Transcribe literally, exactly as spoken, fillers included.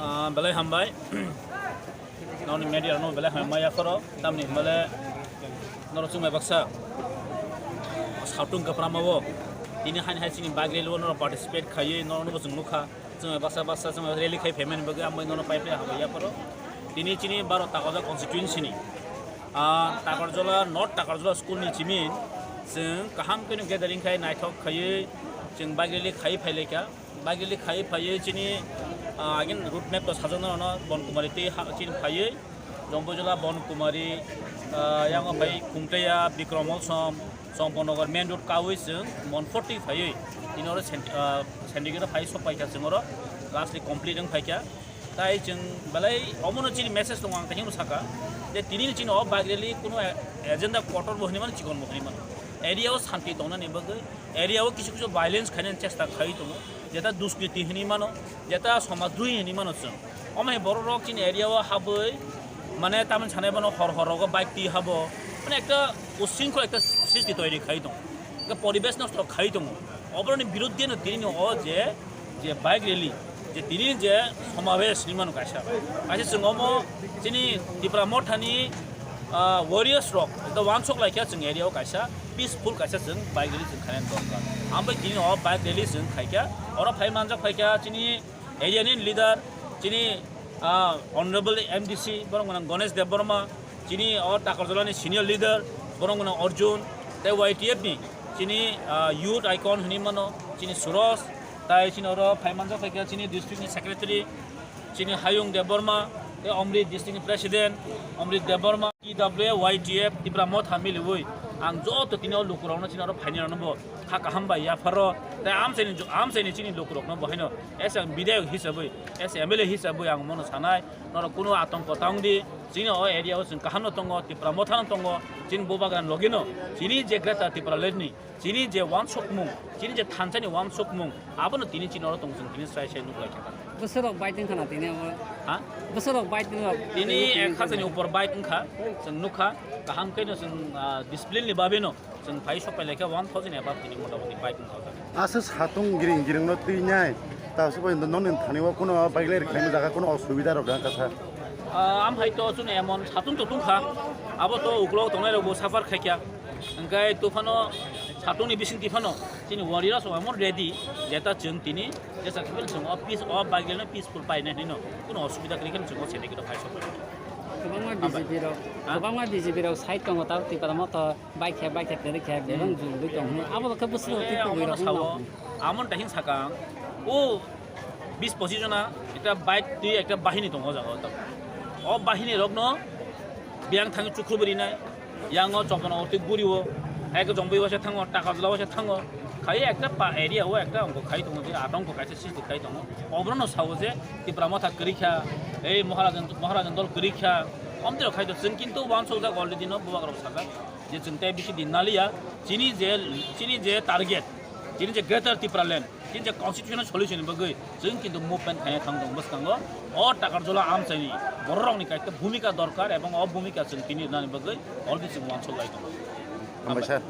Ah, belai hambai. Noni media no belai hambai maya phoro. Tamni himale noro chumai baksa. Satung kaprama wo. Tini hani hai chini bagri lo noro participate khaiye noro no bosong nukha. Chumai baksa baksa chumai rally khai phaimani bagwi ambai nono pai pai hambai ya phoro. Tini chini baro Takarjala constituency ni. Ah, Takarjala, North Takarjala school ni chimi chwng kaham khe no gathering khai naithok khaiye chwng bagri rally khai phai laikha. Bagili khai phaiwi chini, ah, agin route map to sajwkna rwno Bon Kumari tei ha chini phaiwi Jompuijala Bon Kumari, ah, yango phai Khumtaiya, Bikrom Molsom, Chomponagar main road kaui chwng Mon forty phaiwi tini oro Sent-, ah, Sendigiri phai sok paikha chwng oro lastly complete wng phaikha. Tai chwng belai omono chini message tongo ang tini saka je tini chini o bike rally kuno agenda kotor bo hinwi mano chikon bo hinwi mano area o santi tongnani bagwi area o kisu kisu violence khainani chesta khai tongo. Jeta duskriti hinwi mano, jeta somadroi hinwi mano chwng. Omo hai borok rok chini area o habwi mane tamni sanai bono hor hor rogo bike twi habo. Mane ekta usringkhol ekta sristi toiri khai tongo. Ekta poribesh nosto khai tongo. Oboroni biruddhe no tini o je, je bike rally, je tini je somabesh hinwi mano kaisa. Kaisa chwng omo chini Tipra Mothani ah, warriors rok ekta wansuk laikha chwng area o kaisa peaceful kaisa chwng bike rally chwng khainani dorkar. Ambai tini o bike rally chwng khaikha, oro phai manjak phaikha chini area ni leader chini, ah, honorable M D C borok gwnang Ganesh Debbarma, chini o Takarjala ni senior leader borok gwnang Arjun, tei Y T F ni chini, ah, youth icon hinwi mano chini Suros, tai chini oro phai manjak phaikha chini district ni secretary, chini Hayung Debbarma, tei Omrit district ni president, Omrit Debbarma, T W Y T F, Tipra Motha miliwi, ang joto tini o lukurokno chini oro phainai rokno bo kha kaham bai yapharo, tei amchaini jo-, amchaini chini lukurokno bo haino as a bidayok hisabwi, as a M L A hisabwi ang mono sanai, norok kuno atongko ta wng di, chini o area o chwng kaham no tongo, Tipra Motha no tongo, chini bubagra logino, chini je Greater Tipraland ni, chini je wansukmung, chini je thansani wansukmung, abono tini chini oro tong chwng tini sai sai nuk lai kha. Bwswk rok bike wngkha na tini abo? Ha? Bwswk rok bike wngkha? Tini ek hajar ni upor bike wngkha, chwng nukha, kaham khe no chwng, ah, discipline ni bagwi no chwng phai sok pai lai kha one thousand above tini mota moti bike wngkha. Aswk satung giring giring no twi nai, ta se bai nokni thani o kuno bike lai rwkha jaga kuno osubida rok wngkha sa. Ah, am hai to chwng emon satung to tungkha, abo to uklok tongnai rok bo suffer khai kha. Hingke tuphano satungni bisingtwi phano chini warriors rok emon ready, jeta chwng tini jesa khe chwng o peace, o bagel no peaceful painai hinwi no kuno osubida kwrwi khe chwng o sendai khe phai sok bai. Kwbangma B J P rok, ha? Kwbangma B J P rok side tongo, tao Tipra Motha bai khe, bai khe, kwrwi khe, bebak jurugwi tong hwnwi. Abo khe bwswk twi kwbwi rok wngno. Amon dahin sakang, o bis pochis jona ekta bike twi ekta bahini tongo o jaga o. O bahini rokno biyang thangwi chukhubwi rinai. Yango chopona o twi guri o, hai khe jongbai waisa thango, taka jula waisa thango. Khai ekta pa area o ekta ongkho khai tongo, je atongkho kaisa sristi khai tongo. Obono no sao je Tipra Motha kwrwi kha, ei Maharajan, Maharajan dol kwrwi kha. Omtwi rok khai to chwng kintu wansuk jak already no bubagrok sajak je chwng tei bisi din naliya. Chini je, chini je target, chini je Greater Tipraland, chini je constitutional solution ni bagwi chwng kintu movement khaina thang tongo bwskango. O Takarjula amchaini bororokni kaisa bhumika dorkar, ebong o bhumika chwng tini rwnani bagwi already chwng wansuk lai tongo. Hambai sir.